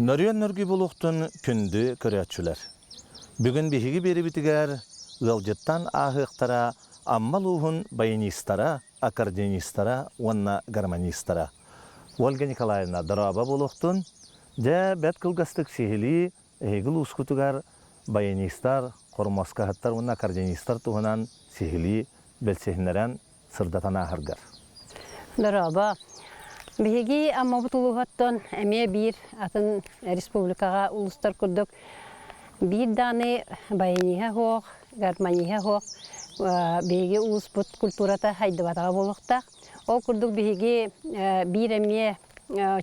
Нөрүөн нөргүй буолуохтун күндү көрөөччүлэр! Бүгүн биһиги биэрибитигэр ыалдьыттан ааһыахтара Амма улууһун баянистара, аккордеонистара уонна гармонистара. Ольга Николаевна, дорообо буолуохтун! Дьэ, бэрт кылгастык сиһилии эһиги улуускутугар баянистар, хормуоскаһыттар уонна аккордеонистар туһунан сиһилии билсиһиннэрэн сырдатан ааһаргар. Дорообо. Биһиги Аммабыт улууһуттан эмиэ биир атын республикаҕа улуустар курдук биир даҕаны баяниһа суох, гармониһа суох биһиги улууспут культурата хайдыбатаҕа буолуохтаах. Ол курдук биһиги биир эмиэ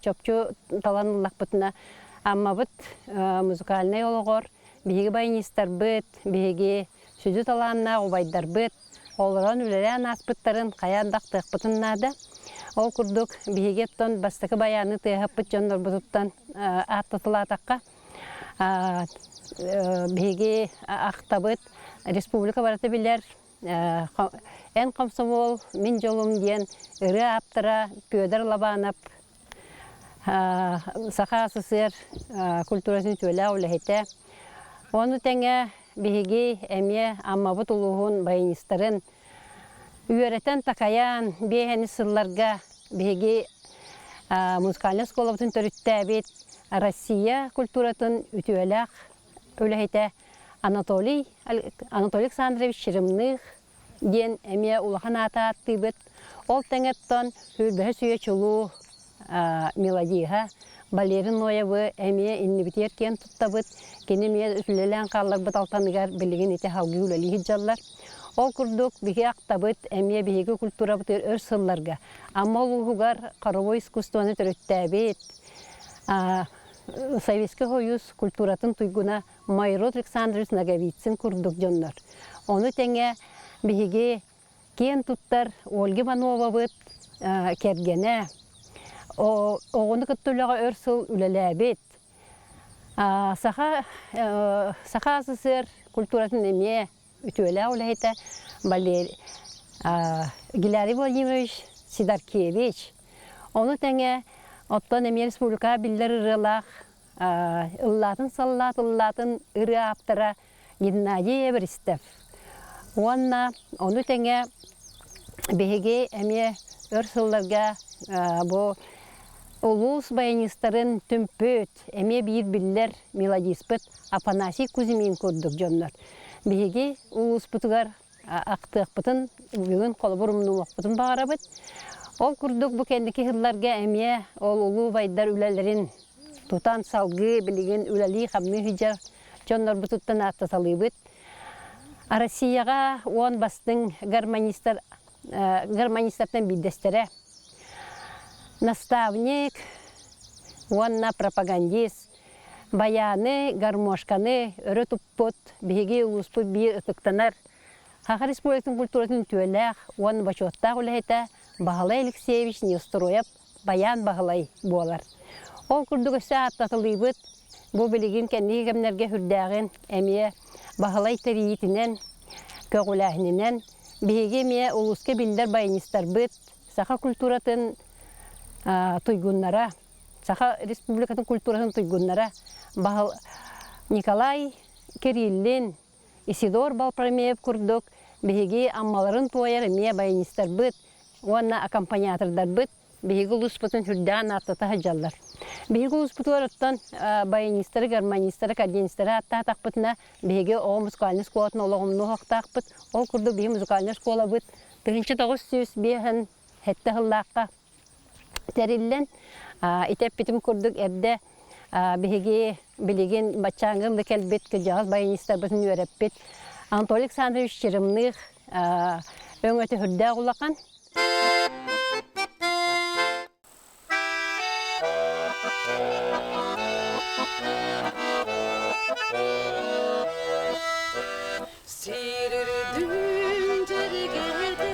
чопчу талан ыллахпытына Аммабыт музыкальнай олоҕор биһиги баянистарбыт, биһиги сүдү талааннаах убайдарбыт олорон үлэлээн ааспыттарын хайаан да ахтыахпытын наада. Ол курдук биһиги оттон бастакы байааны тыаһаппыт дьоннорбутуттан ааттатылаатахха биһиги ахтабыт республика барыта билэр эн комсомол мин дьолум диэн ырыа ааптара Петр Лобанов Саха СССР культуратын үтүөлээх үлэһитэ. Ону тэҥэ биһиги эмиэ Аммабыт улууһун баянистарын үөрэтэн-такайан биэһэни сылларга биһиги музыкальнай оскуолабытын төрүттээбит Россия культуратын үтүөлээх үлэһитэ Анатолий Анатолий Александрович Черемных диэн эмиэ улахан ааты ааттыыбыт. Ол тэҥэттэн Сүүрбэһис үйэ чулуу мелодиһа Валерий Ноевы эмиэ иннибитигэр киэн туттабыт. Кини эмиэ үлэлээн хаалларбыт алтаныгар билигин ити салгыы үлэлии сылдьаллар. Ол курдук биһиги ахтабыт эмиэ биһиги культурабытыгар өр сылларга Амма улууһугар хоровой искусствоны төрүттээбит Советский Союз культуратын туйгуна Майрод Александрович Ноговицын курдук дьоннор. Ону тэҥэ биһиги киэн туттар Ольга Ивановабыт кэргэнэ, оҕону кытта үлэҕэ өр сыл үлэлээбит, Саха Саха СССР культуратын эмиэ үтүөлээх үлэһитэ Валерий Гилярий Владимирович Сидоркевич. Ону тэҥэ оттон эмиэ республикаҕа биллэр ырыалаах ыллаатын саллаат ыллаатын ырыа ааптара Геннадий Эверстов уонна ону тэҥэ биһиги эмиэ өр сылларга бу улуус баянистарын түмпүт эмиэ биир биллэр мелодиспыт Афанасий Кузьмин курдук дьоннор биһиги улууспутугар ахтыахпытын бүгүн холобур умнуохпутун баҕарабыт. Ол курдук бу кэнники сылларга эмиэ ол улуу убайдар үлэлэрин тутан салгыы билигин үлэлии-хамныы сылдьар дьоннорбутуттан ааттаталыыбыт. Россияҕа уон бастыҥ гармонистар гармонистартан биирдэстэрэ наставник уонна пропагандист Байааны, гармошканы өрө туппут биһиги улууспут биир ытыктанар Саха Республикатын культуратын үтүөлээх уонна бочуоттаах үлэһитэ Баһылай Алексеевич Неустроев Байаан Баһылай буолар. Ол курдук өссө ааттатылыыбыт бу билигин кэнники кэмнэргэ сүрдээҕин эмиэ Баһылай тэрийиитинэн, көҕүлээһининэн биһиги эмиэ улууска биллэр баянистарбыт саха культуратын туйгуннара Саха Республикатын культуратын туйгуннара Баһыл Николай Кириллин, Исидор Балпромеев курдук биһиги Аммаларын туойар эмиэ баянистарбыт уонна аккомпаниатордарбыт биһиги улууспутун сүрдээҕин ааттата сылдьаллар. Биһиги улууспутугар оттон баянистары, гармонистары, академистары ааттаатахпытына биһиги оҕо музыкальнай школатын олоҕумнуу оһохтоохпут. Ол курдук биһиги музыкальнай школабыт 1957 сыллаахха тэриллэн ити эппитим курдук эрдэ биһиги билигин баччааҥҥа да кэлбит кырдьаҕас баянистарбытын үөрэппит Анатолий Александрович Черемных өҥөтө сүрдээх улахан. Сирирдүн дьэргэтэ,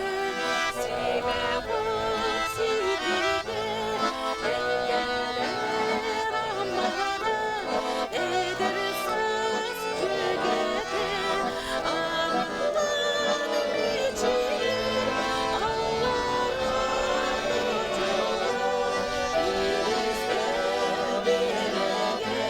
симэҕин сирдирдэ, элгэлэр аммаҕа, эдэр саас дьүөгэтэ, арыллан мичийэр, аллараа хочоҕо, илистэр биэрэгэр.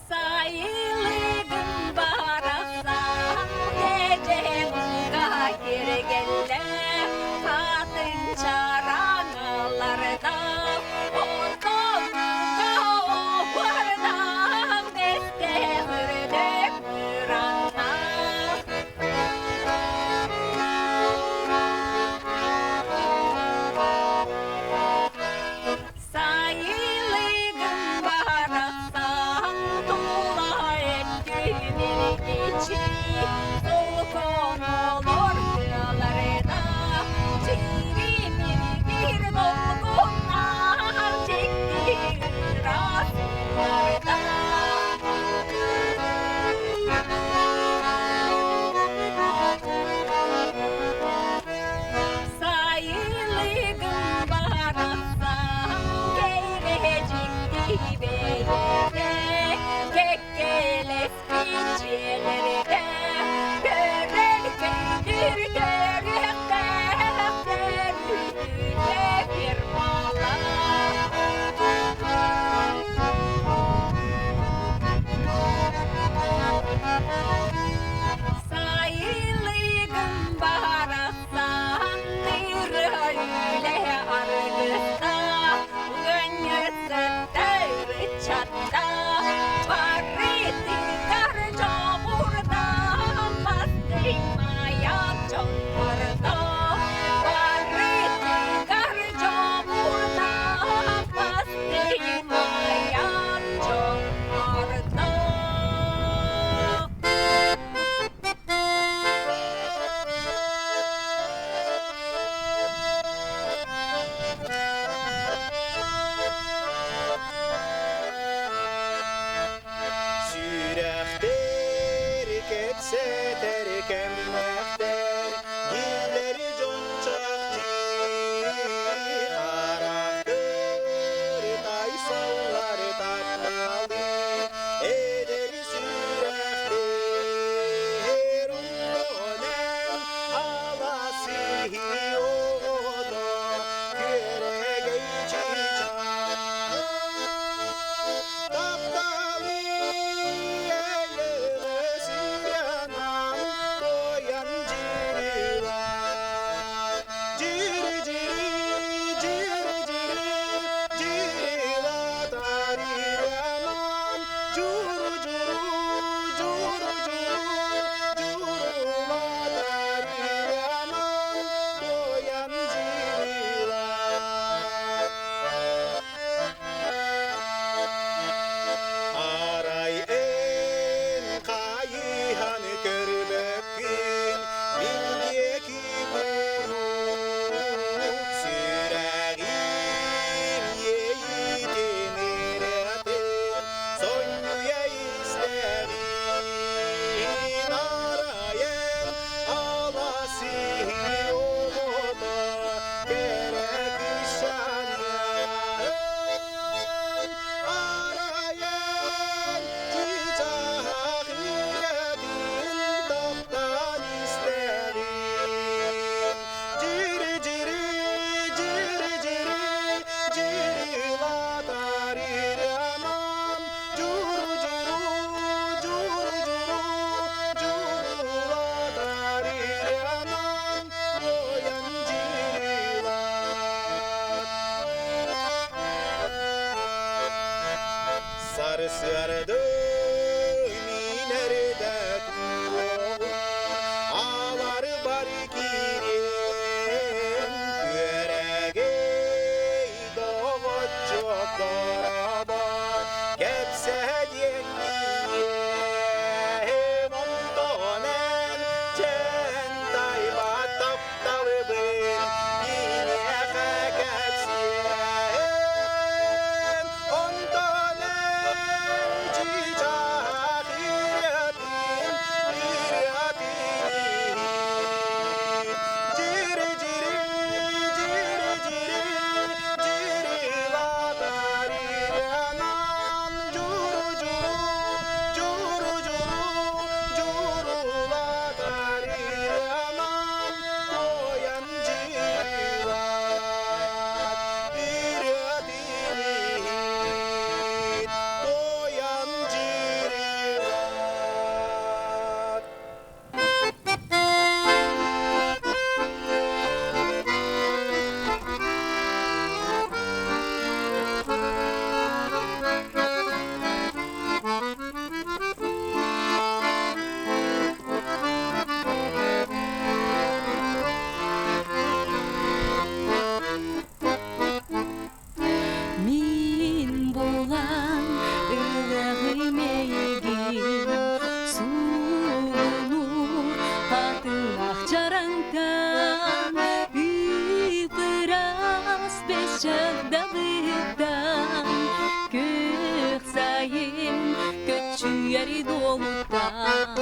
Сайылыгым барахсан дьэдьэн киэргэллэ хатыҥ чараҥаларда ортолуга оһуордаах бэстээх үрдүк мырааннаах. Сайылыгым барахсан тула өттүн Солконолор тыаларына Чиримиргир долгуннар чикти ырасыларда. Сайылыгым барахсан кэйрэчикти бэйэтэ кэккэлэспит дьиэлэрдэ көрөлкөйдүр төрүөхтээх төрүтүнэ фирмалаах. Сайылыгым барахсан тыры үлэ аргыста, ыанньыксытта ыччатта, барытыгар дьоҕурдаах бастыҥмайаах дьоннордо, барытыгар дьоҕурдаах бастыҥмайаах дьоннордо. Сүрэхтэр кэпсэтэр кэмнэхтэр, дииллэри дьон чахчы харахтар тайсаллар тапталы эдэр сүрэхтэр оннонэн аласыһи оҕото күөрэгэй чыычаах тапталы эйэҕэс тоян дьирила жири жири жири жири жирила тарираман журу журу журу журу журула тарираман тоян жирила. Арай эн хайыһан көрбөккүн мин диэки куруук сүрэҕим иэйиитин ырыатын сонньуйа истэҕин арай эн аласыһы оҕото кэрэ кыысчаанын арайан чыычаах ырыатын таптаан истэҕин жири-жири жири-жири жирилатар ырыанан журу-журу журу-журу журулатар ырыанан тоян жирилат. Сарсыарды минерде алар бар кирен күөрэгэй доҕоччук дорообо кэпсэһэ диэн Сүүрэри дуолуттан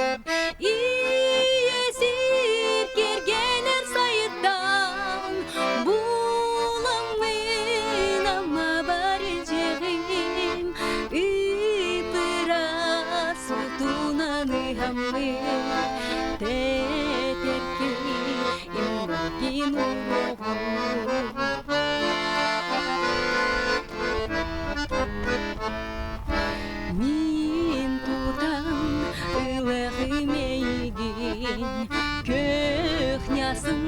Ийэ-сир кэргэнэр сайыттан Буламмын ама бар илдьэҕим Ыпырас утунан ыһаммын Тэтэкки иммакин уоҕум. Мин тутан ылыҕым эйигин, Көхнясын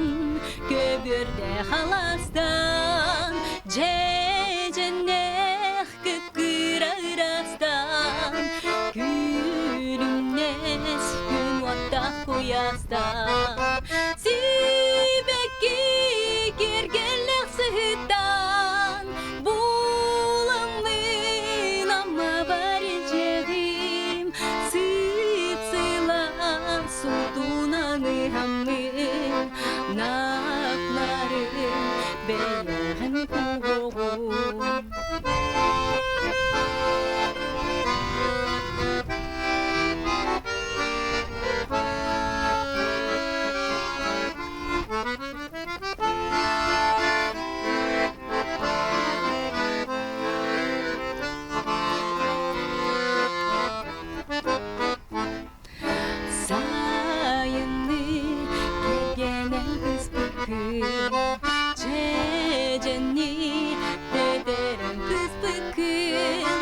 көбүөрдэ халастан, Дьэдьэннээх кыпкыра ырастан, Күлүмнэс күн уоттаах куйаастан, Сибэкки киэргэллээх сыһыттан, Буламмын ама бар илдьэҕим, Сып-сылаас сутунан ыһаммын, Нап-нарын бэйэҕин куһуоҕум. Сайынны кэргэнэн кыспыккын, Дьэдьэнни тэтэрэн кыспыккын,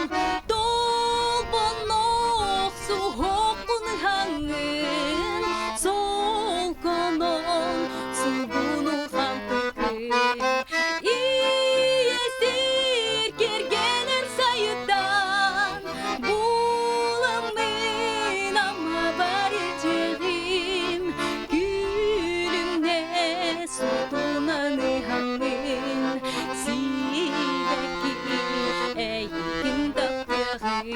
Толбонноох суһуоххун ыһаҥҥын, Солконон сулгуну хампыккын. Ийэсир кэргэнэр сайыттан, Буламмын ама бар илдьэҕим, Күлүмнэ сутунан ыһаммын, Сибэкки эйигин таптыаҕым.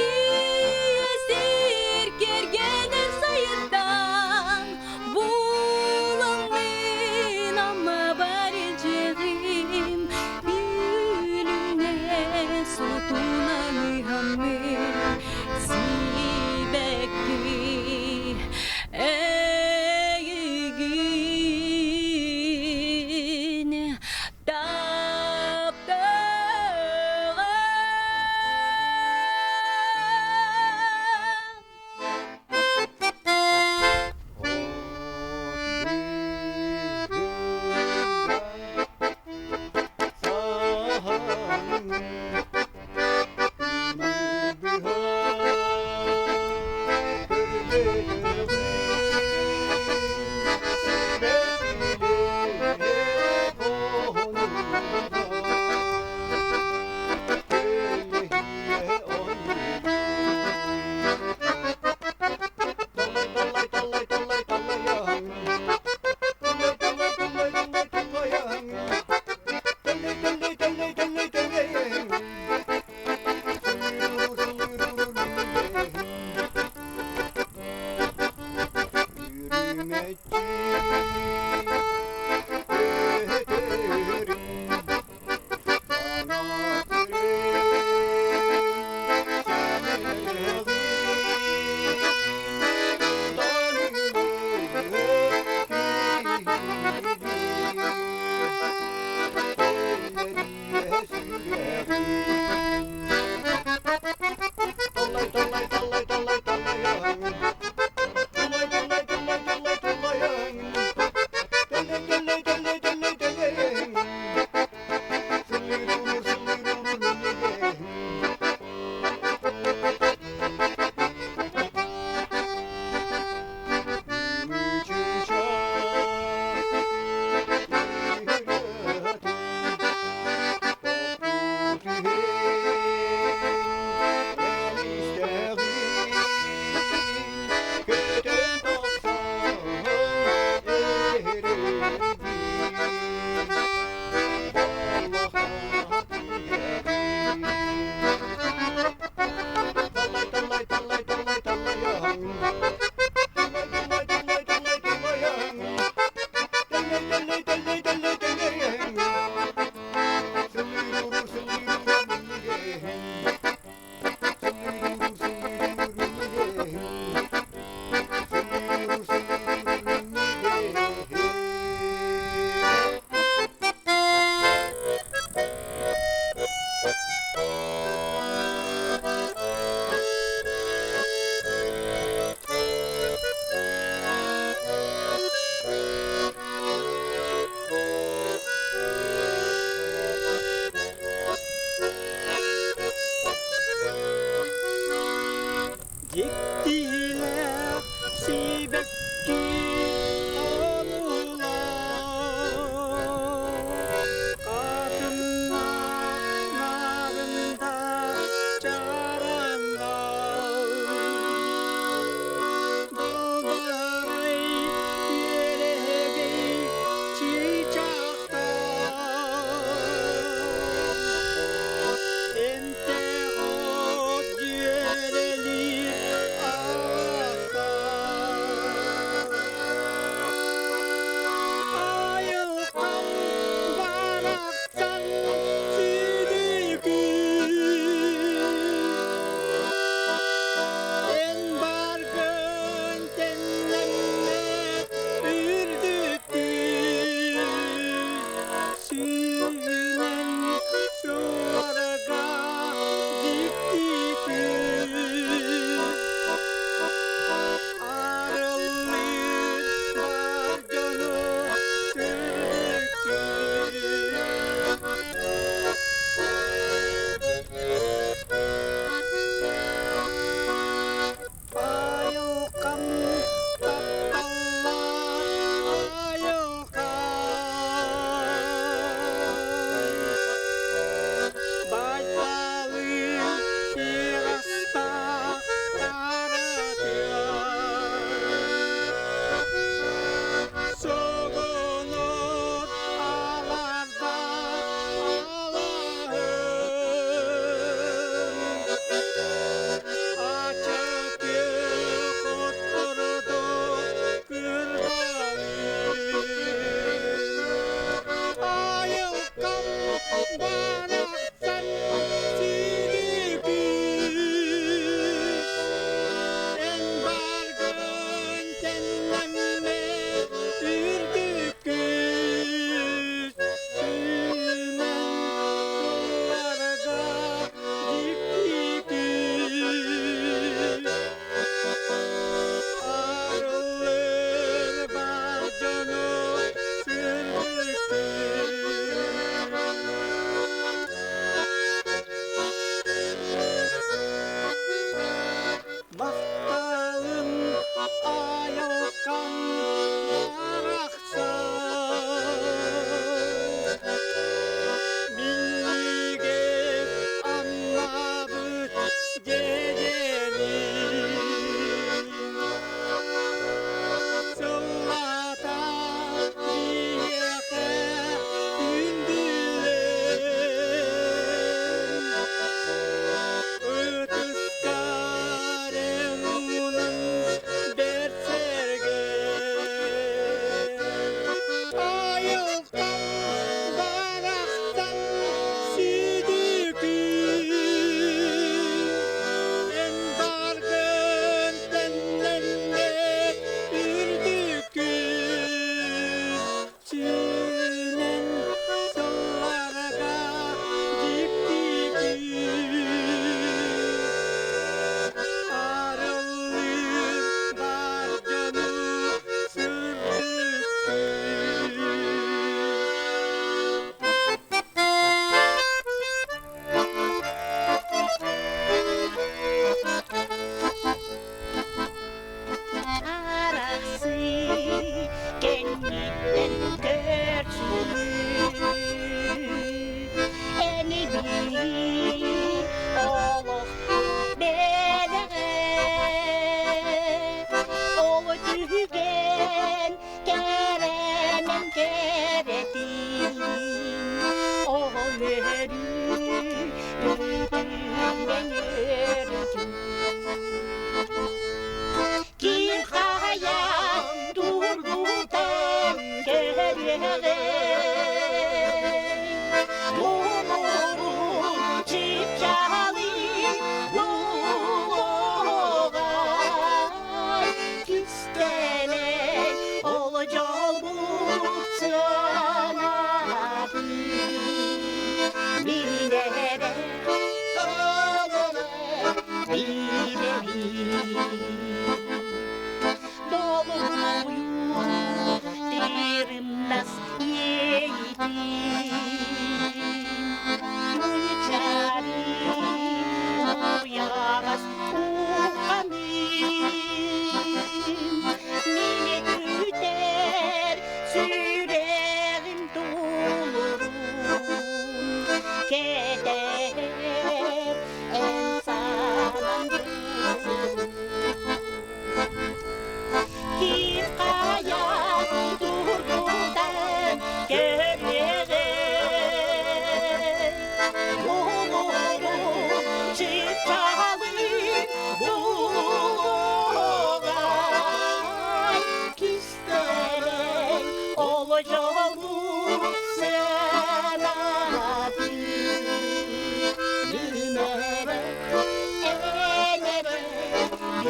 Ийэсир кэргэнэр сайыттан, Буламмын ама бар илдьэҕим, Күлүмнэ сутунан ыһаммын, Сибэкки эйигин таптыаҕым.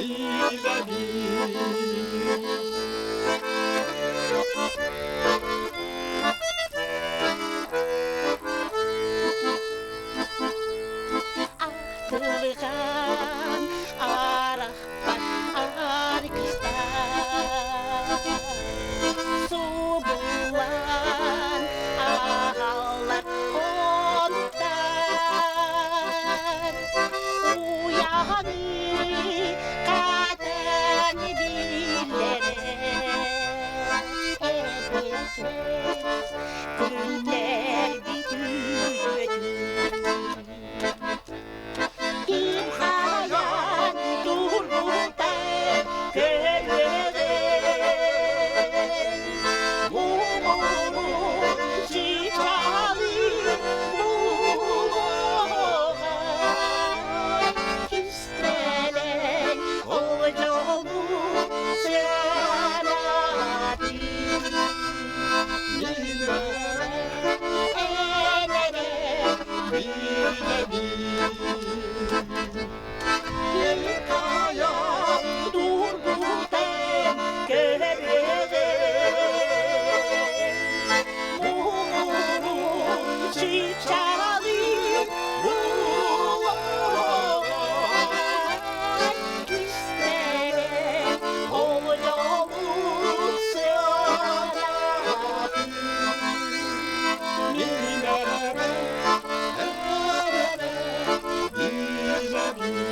Билэбин. Ахтылҕан арахпат аргыстаах, субуллан аҕаллар хонуктар. Уйаҕаны хатан биллэрэр эбэтэр күннэрбит үтүөтүн. Ким хайан турбута көрүөҕэй, Мумурун чычалын булуоҕа. Кистэлэҥ ол дьолу сыанатын Мин эрэ, эн эрэ билэбин. Ким тургутан көрүөҕэй, Муҥурун чыпчаалын булуоҕа. Кистэлэҥ ол дьолун сыанатын мин эрэ Билэбин.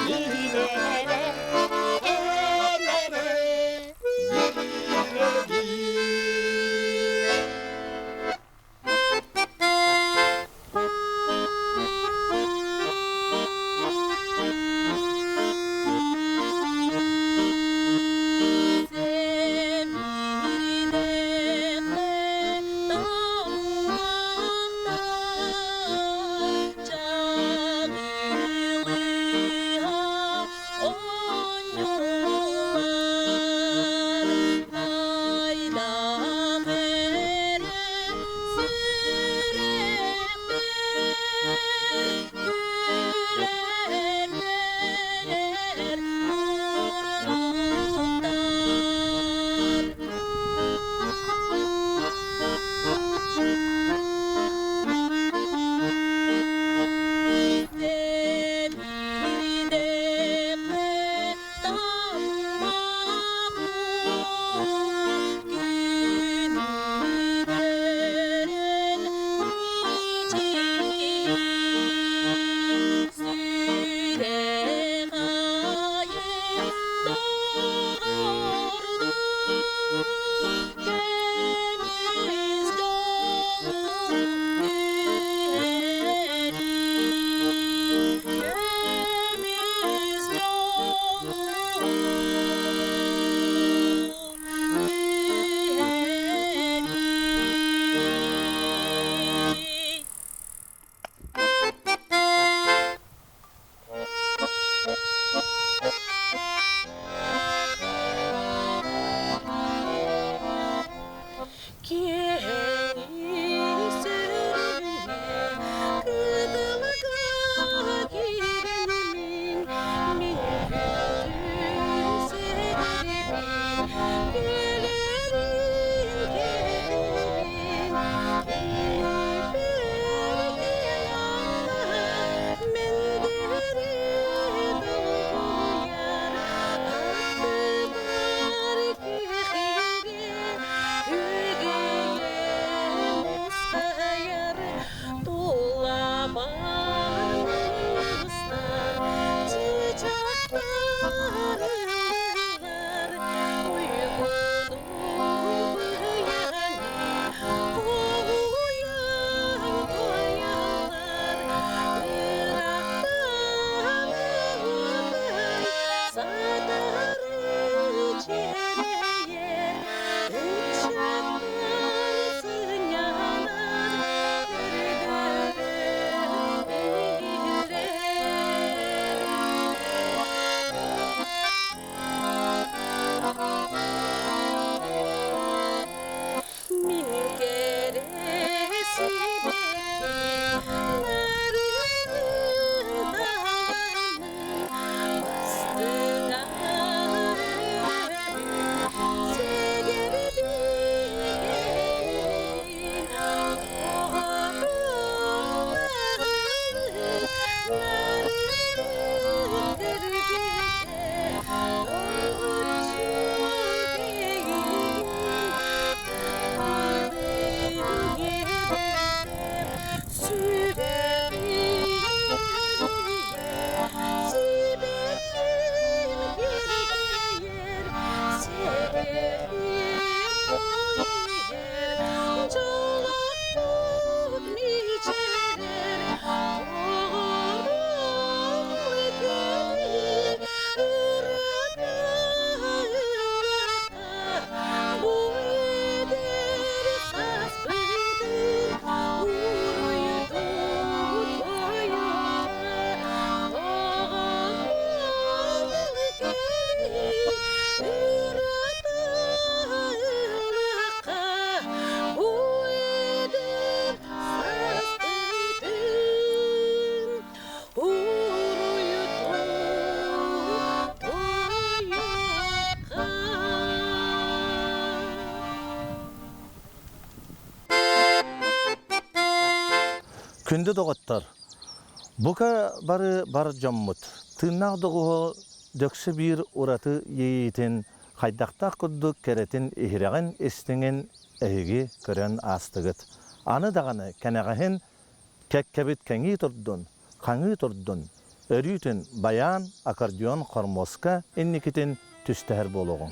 мин эрэ эн эрэ Билэбин. Күнү көрөн. Күндү доҕоттор, бука бары бар дьоммут, тыыннаах доҕуһу дөксө биир ураты иэйиитин хайдахтаах курдук кэрэтин иһирэҕин истиҥин эһиги көрөн аастыгыт. Аны даҕаны кэнэҕэһин кэккэбит кэҥии турдун, хаҥыы турдун, өрүүтүн байаан, аккордеон, хормуоска инникитин түстэһэр буолуоҕуҥ.